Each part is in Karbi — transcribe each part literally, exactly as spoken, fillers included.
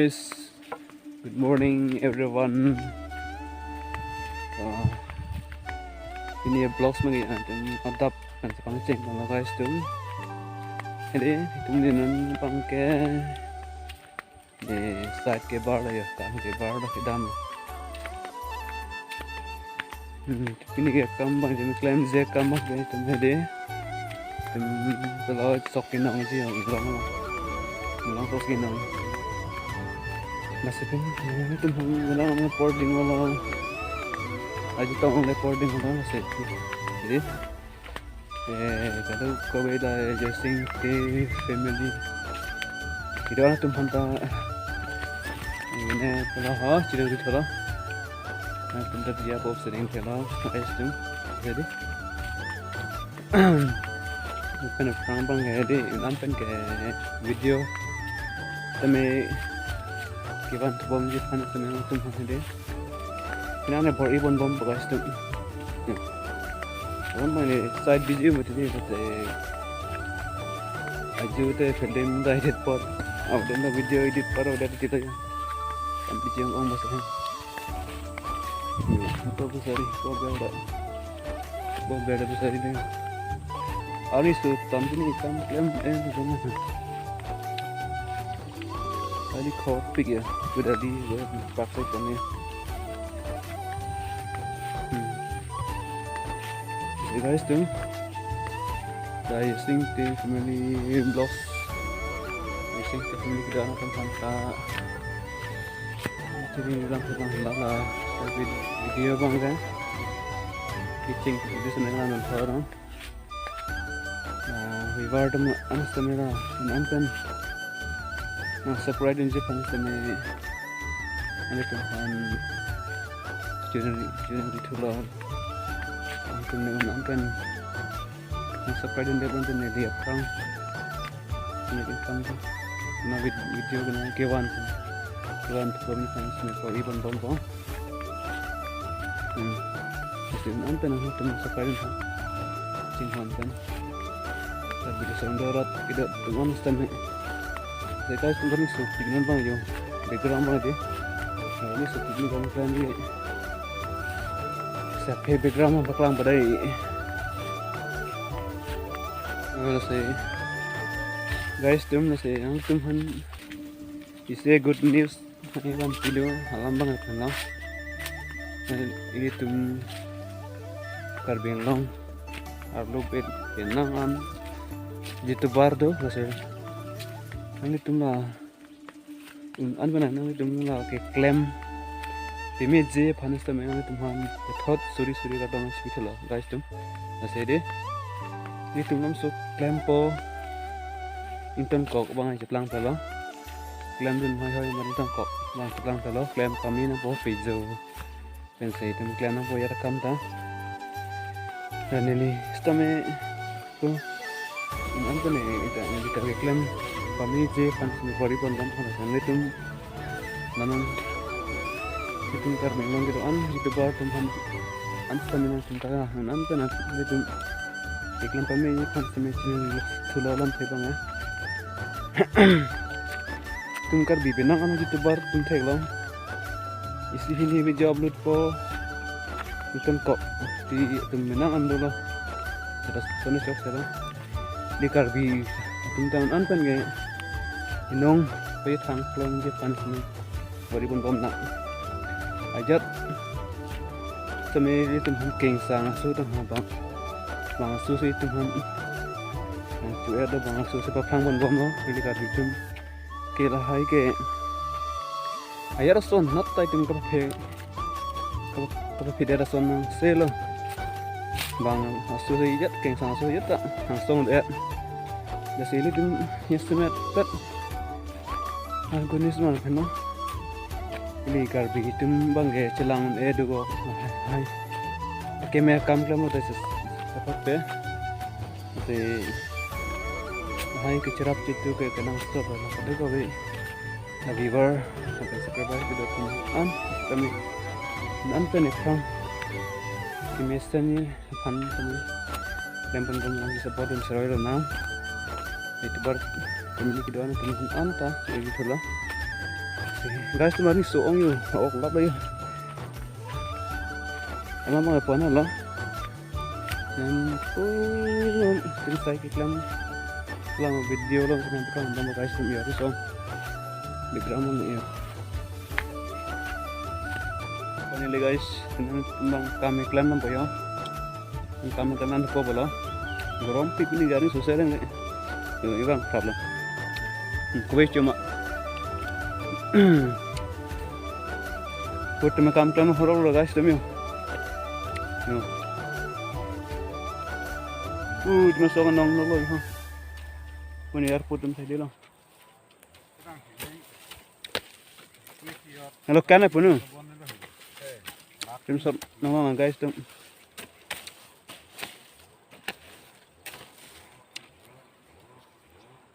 Good morning, everyone. Uh, ini vlogs magi atum adap kan sepang ceng kalau guys tum. Jadi itum di non pangke di side ke bar ya, kam ke bar dah kedam. Hmm, ini ke kam bang jadi klem je kam bang jadi tum jadi. Tum kalau sok kinong ji yang bilang lah. Bilang sok kinong. Masih pun ini tum bilang nama boarding wala. Aja tong le boarding wala masih. Jadi eh kalau kau beda Joysing ke family. Kita orang tum hanta ini kalau ha, ciri ciri kalau. Nah, tum dia kok sering kalau guys tum. Jadi pen phrang bang ke di, non pen ke video tame kevan thubom ji aphan tame tum ke di. Pini ne bor-i ponbom guys tum. Tum bang ne side busy mati di, te aju te film ta edit apot, audio na video edit apot, audio edit ta ya. Kan busy ong ong mas. Hmm, ito besari, ko beda. Ko beda besari deh. Ani su tam sini tam klem eh sama. Ani khopik ya, beda di, beda paksa kami. Hmm. Hey guys, tum. Joysing Team Family Vlogs. Joysing Team Family kita anak kan sangka. Jadi bilang tentang hala la vid-, video bang kan. Kicing itu seneng lah nonton. Nah, viewer tum an sitame la, an pen. Nah, subscribe dunji aphan sitame. Ane tum aphan channel, channel di thulo. An tum ne an pen. Nah, subscribe dunji aphan sitame di aphrang. Ini kan na vid-, video kena kevan. Kevan tu kami kan sini ko iban bom bom. Hmm. Pasti an pen nang tum subscribe kan. Chinghon kan. Tapi di sound dorot kita dengan stand ni. Saya kasih tum kan su signal bang yo. Background bang di. Ini su signal kan kan di. Sampai background bang paklang padai. Lasi guys tum lasi an tum aphan isi good news. Ivan video alam bang kan lo. Ilitum Karbi Anglong arlo pet penang an YouTuber do lasi. Ilitum la un-an pen nangtum la keklem pame je aphan sitame nangtum aphan thot suri suri kadam si thulo guys tum. Lasi di. Ilitum lam so klempo. Ington kok bang cheplang thulo. Klemdun hoi hoi mari tangkok bang cheplang thulo, klem pame nangpo pejo. Pensi itum klem nangpo ya rekam ta. Dan neli sitame ko an pen ne ita neli keklem pame je aphan sini bor-i ponbom aphan nangtum. Namun itum Karbi Anglong kedo-an YouTuber atum aphan an sitame nangtum ta an pen nangtum. Keklem pame aphan sitame chini thulo lam the bang ya. Tum Karbi penang an YouTuber tum theklong. Isi hini video upload po. Itum kok ti tum penang an dolo. Ada sana chok sana. Di Karbi tum ta an pen ke inong pe thang klong je aphan sini. Bor-i ponbom na. Ajat sitame itum aphan kengsang aso tang ha bang. Bang aso si itum aphan. Bang tu ada bang aso si paphrang ponbom lo. Ili Karbi atum ke lahai ke. Ajat ason nat ta itum kapaphe. Kap-, kapaphe det ason nang selo. Bang aso si ajat kengsang aso ajat ta. Hangsong det. Lasi ilitum estimate pet. Argonis mal pheno. Ili Karbi atum bang ke chelang un-e do ko. Hai. Keme kam klemlo te ses. Dapat pe. Te. Hai ke cherap chutu ke kenang stop la kadu ko ve. Na viewer, na subscriber kedo atum an kami. An pen ne phrang. Keme seni aphan kami. Klem ponbom nang support dun seroi lo nang. YouTuber family kedo-an atum an ta, ini thulo. Guys, atum arni so-ong yo, ok lap lo yo. Alam apa na lo? Yang pun tim sai keklam lang video lo, kami keklam lang guys, atum yo, so background lo yo. Finally guys, atum abang kam keklam lang po yo. Kam keklam lang po bolo. Gorom pik ni gari susah deh. Yo, ibang problem. Hmm, kuwe cuma. Put atum kam keklam horok lo guys, atum yo. Yo. Uh, atum so nong lo lo yo. Puni airport atum sai dei lo. Hello, kan apa nu? Atum so nong lo guys atum.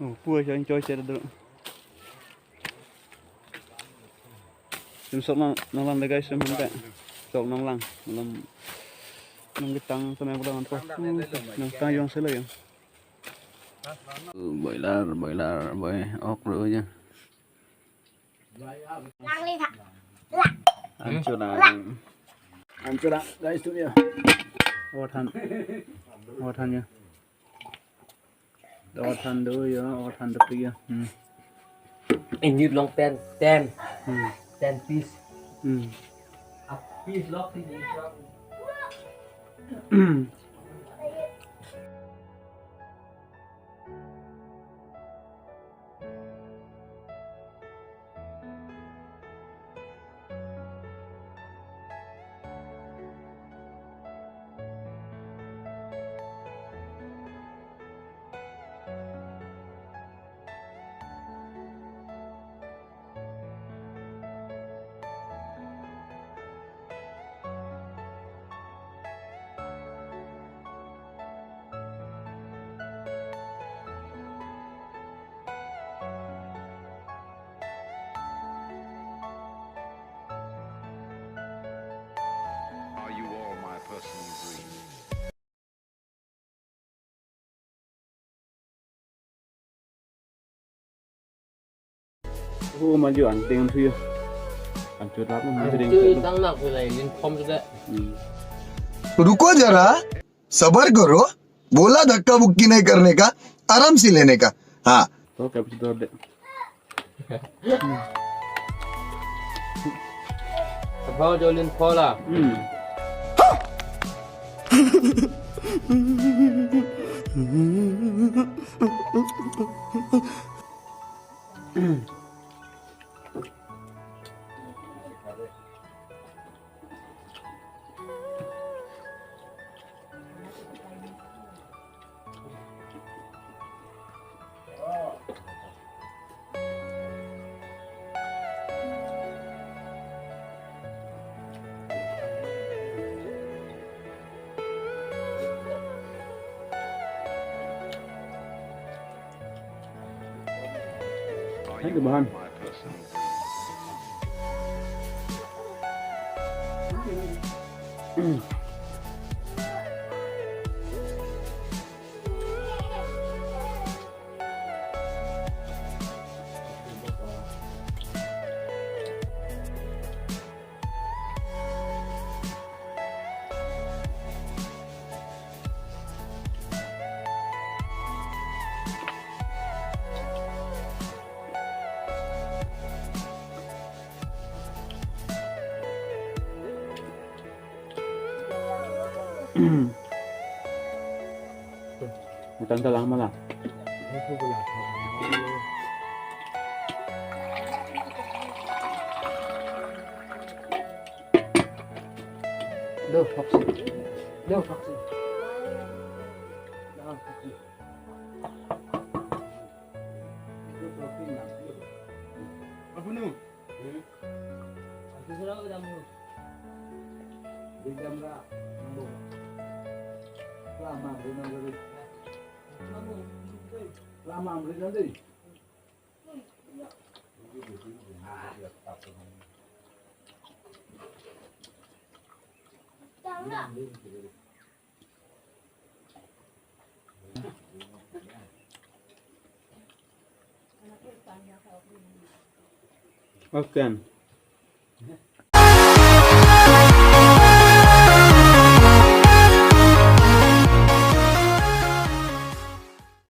Oh, pu aja enjoy chere dulu. Atum sok nang, nanglang deh guys, atum hampe. Sok nanglang, nang, nang ketang atum yang pulang anpo. Nang tang jongsi lo yo. Boiler, boiler, boi, ok ro aja. Nangli tha. Ancur nang. Ancur nang, guys, atum yo. Oh, than. Oh, than yo. Oh, than do yo, oh, than do yo. Hmm. And you long pen, ten. Hmm. Ten piece. Hmm. A piece lock in. Are you all my personal dreams? Oh, maju anting tu yo. Ancu rap maju ding. Ancu tang nak pulai, uniform sudah. Hmm. रुको जरा, सबर करो, बोला धक्का मुक्की नहीं करने का, आराम से लेने का। हाँ। To kap si dode. Apa jolin pola? Hmm. Hai, kebahan. Utang dalam malah. Duh, vaksin. Duh, vaksin. Duh, vaksin. Apa nu? Oken.